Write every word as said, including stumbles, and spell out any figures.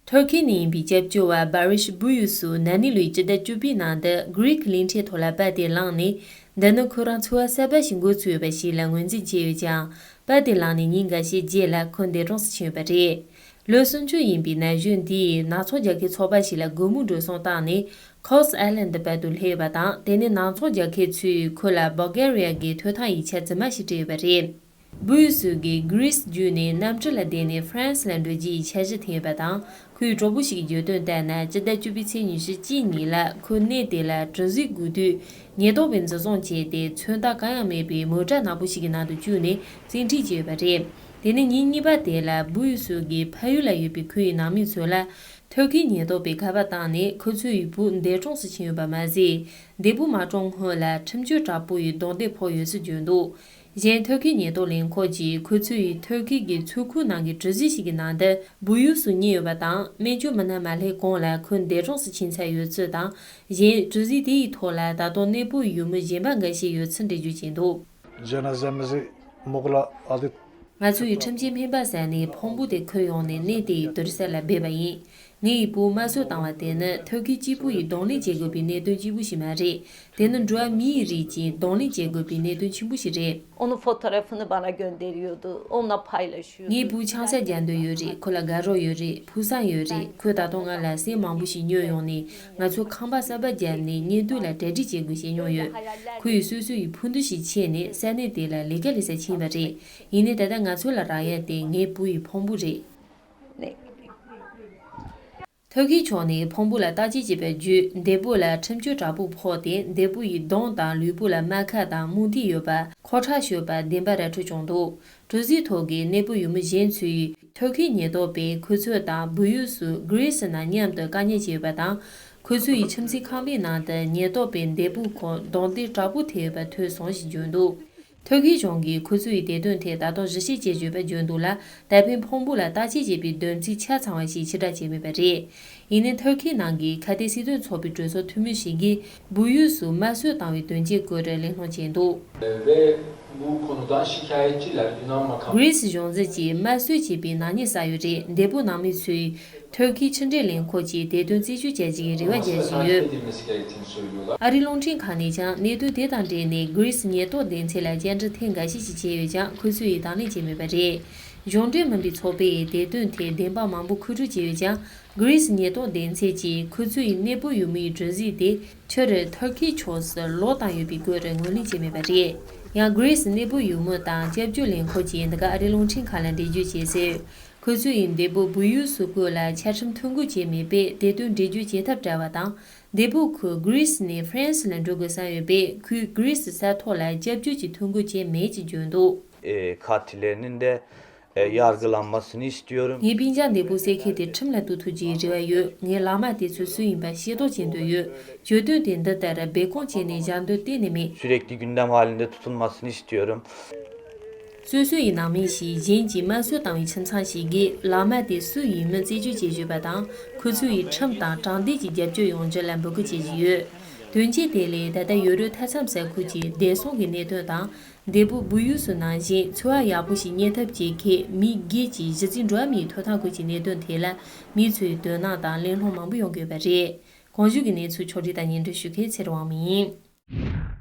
ཐུར་ཁེ་ནས་ཡིན་པའི་རྒྱབ་སྐྱོར་བ་བྷ་རིཤ་བུ་ཡུ་སུ་ན་ནིང་ལོའི་སྤྱི་ཟླ་བཅུ་པའི་ནང་དུ་གྷི་རིག་གི་གླིང་ཕྲན་ཐོག་ལ་པར་དེ་བླངས་ནས། འདི་ནི་ཁོ་རང་འཚོ་བ་གསར་པ་ཞིག་འགོ་ཚུགས་ཡོད་པ་ཞིག་ལ་ངོས་འཛིན་བྱས་ཡོད་ཀྱང་། པར་དེ་བླངས་ནས་ཉིན་འགའ་ཤས་རྗེས་ལ་ཁོ་འདས་གྲོངས་སུ་ཕྱིན་ཡོད་པ་རེད། ལོ་སུམ་ཅུ་ཡིན་པའི་ན་གཞོན་འདིས་ནག་ཚོང་རྒྱལ་ཁའི་ཚོགས་པ་ཞིག་ལ་སྒོར་མོ་འགྲོ་སོང་བཏང་ནས། ཁོ་སི་ཨའི་ལན་ཌི་བར་དུ་སླེབས་ཡོད་པ་དང་། དེ་ནས་ནག་ཚོང་རྒྱལ་ཁའི་ཚོས་ཁོ་ལ་བྷོལ་གྷ་རི་ཡ་གི་ཐོབ་ཐང་ཡིག་ཆ་རྫུན་མ་ཞིག་སྤྲད་ཡོད་པ་རེད། བུ་ཡུ་སུ་གིས་གྷི་རིས་བརྒྱུད་ནས་གནམ་གྲུ་ལ་བསྡད་ནས་ཧྥ་རན་སི་ལ་འགྲོ་རྒྱུ་ཡི་འཆར་གཞི་འཐེན་ཡོད་པ་དང་། ཁོའི་གྲོགས་པོ་ཞིག་གིས་བརྗོད་དོན་ལྟར་ན། སྤྱི་ཟླ་བཅུ་པའི་ཚེས་ཉི་ཤུ་གཅིག་ཉིན་ལ་ཁོས་གནས་དེ་ལ་གྲུ་གཟིངས་སྒུག་དུས། ཉེན་རྟོག་པས་འཛིན་བཟུང་བྱས་ཏེ། མཚོན་རྟགས་གང་ཡང་མེད་པའི་མོ་ཊ་ནག་པོ་ཞིག་གི་ནང་དུ་བཅུག་ནས་བཙན་ཁྲིད་བྱས་ཡོད་པ་རེད། དེ་ནས་ཉིན་གཉིས་པ་དེ་ལ་བུ་ཡུ་སུ་གིས་ཕ་ཡུལ་ལ་ཡོད་པའི་ཁོའི་ནང་མི་ཚོ་ལ། ཐུར་ཁེའི་ཉེན་རྟོག་པས་ཁ་པར་བཏང་ནས། ཁོ་ཚོའི་བུ་འདས་གྲོངས་སུ་ཕྱིན་ཡོད་པ་མ་ཟད། འདས་པོ་མ་གྲོངས་སྔོན་ལ་ཁྲིམས་གཅོད་དྲག་པོ་ཡི་རྡུང་རྡེག་ཕོག་ཡོད་ཚུལ་བརྗོད་འདུག་གཞན་ཐུར་ཁེའི་ཉེན་རྟོག་ལས་ཁུངས་ཀྱིས་ཁོ་ཚོས་ཐུར་ཁེ་གི་མཚོ་ཁུག་ནང་གི་གྲུ་གཟིངས་ཤིག་གི་ནང་དུ་བུ་ཡུ་སུ་རྙེད་ཡོད་པ་དང་། སྨན་བཅོས་མི་སྣ་མ་སླེབས་གོང་ལ་ཁོ་འདས་གྲོངས་སུ་ཕྱིན་ཚར་ཡོད་ཚུལ་དང་། གཞན་གྲུ་གཟིངས་དེ་ཡི་ཐོག་ལ་ད་དུང་གནས་སྤོ་ཡུལ་མི་གཞན་པ་འགའ་ཤས་ཡོད་ཚུལ་འགྲེལ་བརྗོད་བྱས་འདུག Cenaze'mizi Mughla adı. ང་ཚོ་ཡིས་ཁྲིམས་ཆད་སྨན་པ་བསད་ནས་ཕུང་པོ་དེ་ཁུར་ཡོང་ནས་གནས་དེ་ཡི་དུར་ས་ལ་སྦས་པ་ཡིན། ངའི་བུ་དམར་གསོད་བཏང་བ་དེ་ནི་ཐུར་ཁེ་གཅིག་པུ་ཡིས་གདོང་ལེན་བྱེད་དགོས་པའི་གནད་དོན་གཅིག་པུ་ཞིག་མ་རེད། དེ་ནི་འགྲོ་བ་མིའི་རིགས་ཀྱིས་གདོང་ལེན་བྱེད་དགོས་པའི་གནད་དོན་ཆེན་པོ་ཞིག་རེད། Onun fotoğrafını bana gönderiyordu. Onunla paylaşıyordum. ངའི་བུ་ཆང་ས་རྒྱག་འདོད་ཡོད་རེད། ཁོ་ལ་དགའ་རོགས་ཡོད་རེད། ཕུགས་བསམ་ཡོད་རེད། ཁོས་ད་དུང་ང་ལ་སེམས་མང་པོ་ཞིག་ཉོས་ཡོང་ནས། ང་ཚོ་ཁང་པ་གསར་པ་བརྒྱབ་ནས་གཉེན་སྟོན་ལ་གྲ་སྒྲིག་བྱེད་དགོས་ཞེས་སྨྱོ་ཡོད། ཁོ་ཡིས་སོ་སོ་ཡི་ཕུགས་འདུན་ཞིག་ཆེད་ནས་ས་གནས་དེ་ལ་ལས་ཀ་ལས་ས་ཕྱིན་པ་རེད། ཡིན་ནའི་ད་ལྟ་ང་ཚོ་ལ་རག་ཡ་དེ་ངའི་བུ་ཡི་ཕུང་པོ་རེད། ཐུར་ཁེའི་ཕྱོགས་ནས་ཕུང་པོ་ལ་བརྟག་དཔྱད་བྱས་པ་བརྒྱུད། འདས་པོ་ལ་ཁྲིམས་གཅོད་དྲག་པོ་ཕོག་སྟེ། འདས་པོ་ཡི་གདོང་དང་ལུས་པོ་ལ་རྨ་ཁ་དང་རྨོངས་དད་ཡོད་པ། ཁོ་ཁྲག་ཤོར་བ་བདེན་པ་ར་འཕྲོད་བྱུང་འདུག་གྲུ་གཟིངས་ཐོག་གི་གནས་སྤོ་ཡུལ་མི་གཞན་ཚོས་ཐུར་ཁེའི་ཉེན་རྟོག་པས་ཁོ་ཚོ་དང་བུ་ཡུ་སུ་གྷི་རི་སི་ནང་མཉམ་དུ་བཀག་ཉར་བྱས་ཡོད་པ་དང་། ཁོ་ཚོ་ཡི་ཁྱིམ་མཚེས་ཁང་པའི་ནང་དུ་ཉེན་རྟོག་པས་འདས་པོ་ཁོར་རྡུང་རྡེག་དྲག་པོ་ཐེབས་ཡོད་པ་ཐོས་སོང་ཞེས་བརྗོད་འདུག་ཐུར་ཁེ་གཞུང་གིས་ཁོ་ཚོ་ཡི་དེ་དོན་ཐད་ད་དུང་ཞིབ་བཤེར་བྱེད་བཞིན་པ་བརྗོད་འདུག་ལ། ད་ཕན་ཕུང་པོ་ལ་བརྟག་དཔྱད་བྱེད་པའི་བསྡོམས་རྩིས་ཆ་ཚང་བ་ཞིག་ཕྱིར་བསྒྲགས་བྱས་མེད་པ་རེད། ཡིན་ནའི་ཐུར་ཁེ་ནང་གི་ཁ་གཏད་སྲིད་དོན་ཚོགས་པའི་གྲོས་ཚོགས་འཐུས་མི་ཞིག་གིས་བུ་ཡུ་སུ་དམར་གསོད་བཏང་བའི་དོན་རྐྱེན་སྐོར་གླེང་སློང་བྱས་འདུག Ve bu konudan şikayetçiler, inanma kampı. གྷི་རི་སི་གཞུང་འཛིན་གྱིས་དམར་གསོད་བྱས་པའི་ནག་ཉེས་བསགས་ཡོད་རེད། འདས་པོ་ནང་མི་ཚོས་ཐུར་ཁེའི་ཕྱི་འབྲེལ་ལས་ཁུངས་ཀྱིས་དེ་དོན་རྩད་གཅོད་བྱ་རྒྱུའི་རེ་བ་རྒྱག་བཞིན་ཡོད། Edilmesi gerektiğini söylüyorlar. ཨ་རིའི་རླུང་འཕྲིན་ཁང་ནས་ཀྱང་གནད་དོན་དེ་དང་འབྲེལ་ནས་གྷི་རི་སི་ཉེན་རྟོག་སྡེ་ཚན་ལ་བཅར་འདྲི་ཐེངས་འགའ་ཤས་ཤིག་བྱས་ཡོད་ཀྱང་། ཁོ་ཚོས་དང་ལེན་བྱས་མེད་པ་རེད། གཞུང་འབྲེལ་མིན་པའི་ཚོགས་པས་དེ་དོན་ཐད་བདེན་དཔང་མང་པོ་མཁོ་སྤྲོད་བྱས་ཡོད་ཀྱང་། གྷི་རི་སི་ཉེན་རྟོག་སྡེ་ཚན་གྱིས་ཁོ་ཚོ་ཡི་གནས་སྤོ་ཡུལ་མིའི་གྲུ་གཟིངས་དེ་ཕྱིར་ཐུར་ཁེའི་ཕྱོགས་སུ་ལོག་བཏང་ཡོད་པའི་སྐོར་ངོས་ལེན་བྱས་མེད་པ་རེད། ཡང་གྷི་རི་སི་གནས་སྤོ་ཡུལ་མི་དང་སྐྱབས་བཅོལ་ལས་ཁུངས་ཀྱིས་འདི་ག་ཨ་རིའི་རླུང་འཕྲིན་ཁང་ལ་འགྲེལ་བརྗོད་བྱས་གསལ། ཁོ་ཚོ་ཡི་འདས་པོ་བུ་ཡུ་སུ་སྐོར་ལ་ཆ་ཁྲིམས་ཐོ་འགོད་བྱས་མེད་པས། དེ་དོན་འགྲེལ་བརྗོད་བྱེད་ཐབས་བྲལ་བ་དང་། འདས་པོ་ཁོས་གྷི་རི་སི་ནས་ཧྥ་རན་སི་ལ་འགྲོ་དགོས་བསམ་ཡོད་པས། ཁོས་གྷི་རི་སི་ས་ཐོག་ལ་སྐྱབས་བཅོལ་གྱི་ཐོ་འགོད་བྱས་མེད་ཅེས་བརྗོད་འདུག E, katillerinin de, e, yargılanmasını istiyorum. ངའི་སྤུན་ཀྱག་འདས་པོ་བསད་མཁན་དེ་ཁྲིམས་ལ་གཏུག་ཐུབ་རྒྱུའི་རེ་བ་ཡོད། ངས་ལག་དམར་དེ་ཚོ་སུ་ཡིན་པ་ཤེས་རྟོགས་བྱེད་འདོད་ཡོད། གྱོད་དོན་དེ་འདི་ལྟར་སྦས་སྐུང་བྱས་ནས་བཞག་འདོད་གཏན་ནས་མེད། Sürekli gündem halinde tutulmasını istiyorum. སོ་སོ་ཡི་ནང་མི་ཞིག་གཞན་གྱིས་དམར་གསོད་བཏང་བའི་ཁྱིམ་ཚང་ཞིག་གིས་ལག་དམར་དེ་སུ་ཡིན་མིན་རྩད་གཅོད་བྱེད་བཞིན་པ་དང་། ཁོ་ཚོ་ཡིས་ཁྲིམས་དང་དྲང་བདེན་གྱི་རྒྱབ་སྐྱོར་ཡོང་རྒྱུ་ལ་འབོད་སྐུལ་བྱེད་བཞིན་ཡོད། དོན་རྐྱེན་དེ་ལས་ད་ལྟ་ཡུ་རོབ་མཐའ་མཚམས་ས་ཁུལ་གྱི་བདེ་སྲུང་གི་གནད་དོན་དང་། འདས་པོ་བུ་ཡུ་སུ་ནང་བཞིན་འཚོ་བ་ཡག་པོ་ཞིག་གཉེར་ཐབས་བྱེད་མཁན་མི་སྒེར་གྱི་གཞི་རྩའི་འགྲོ་བ་མིའི་ཐོབ་ཐང་སྐོར་གྱི་གནད་དོན་ཐད་ལ་མི་ཚོས་དོ་སྣང་དང་གླེང་སློང་མང་པོ་ཡོང་གི་ཡོད་པ་རེད། གོང་ཞུས་ཀྱི་གནས་ཚུལ་ཕྱོགས་སྒྲིག་དང་སྙན་སྒྲོན་ཞུ་མཁན་ཚེ་རིང་དབང་མོ་ཡིན།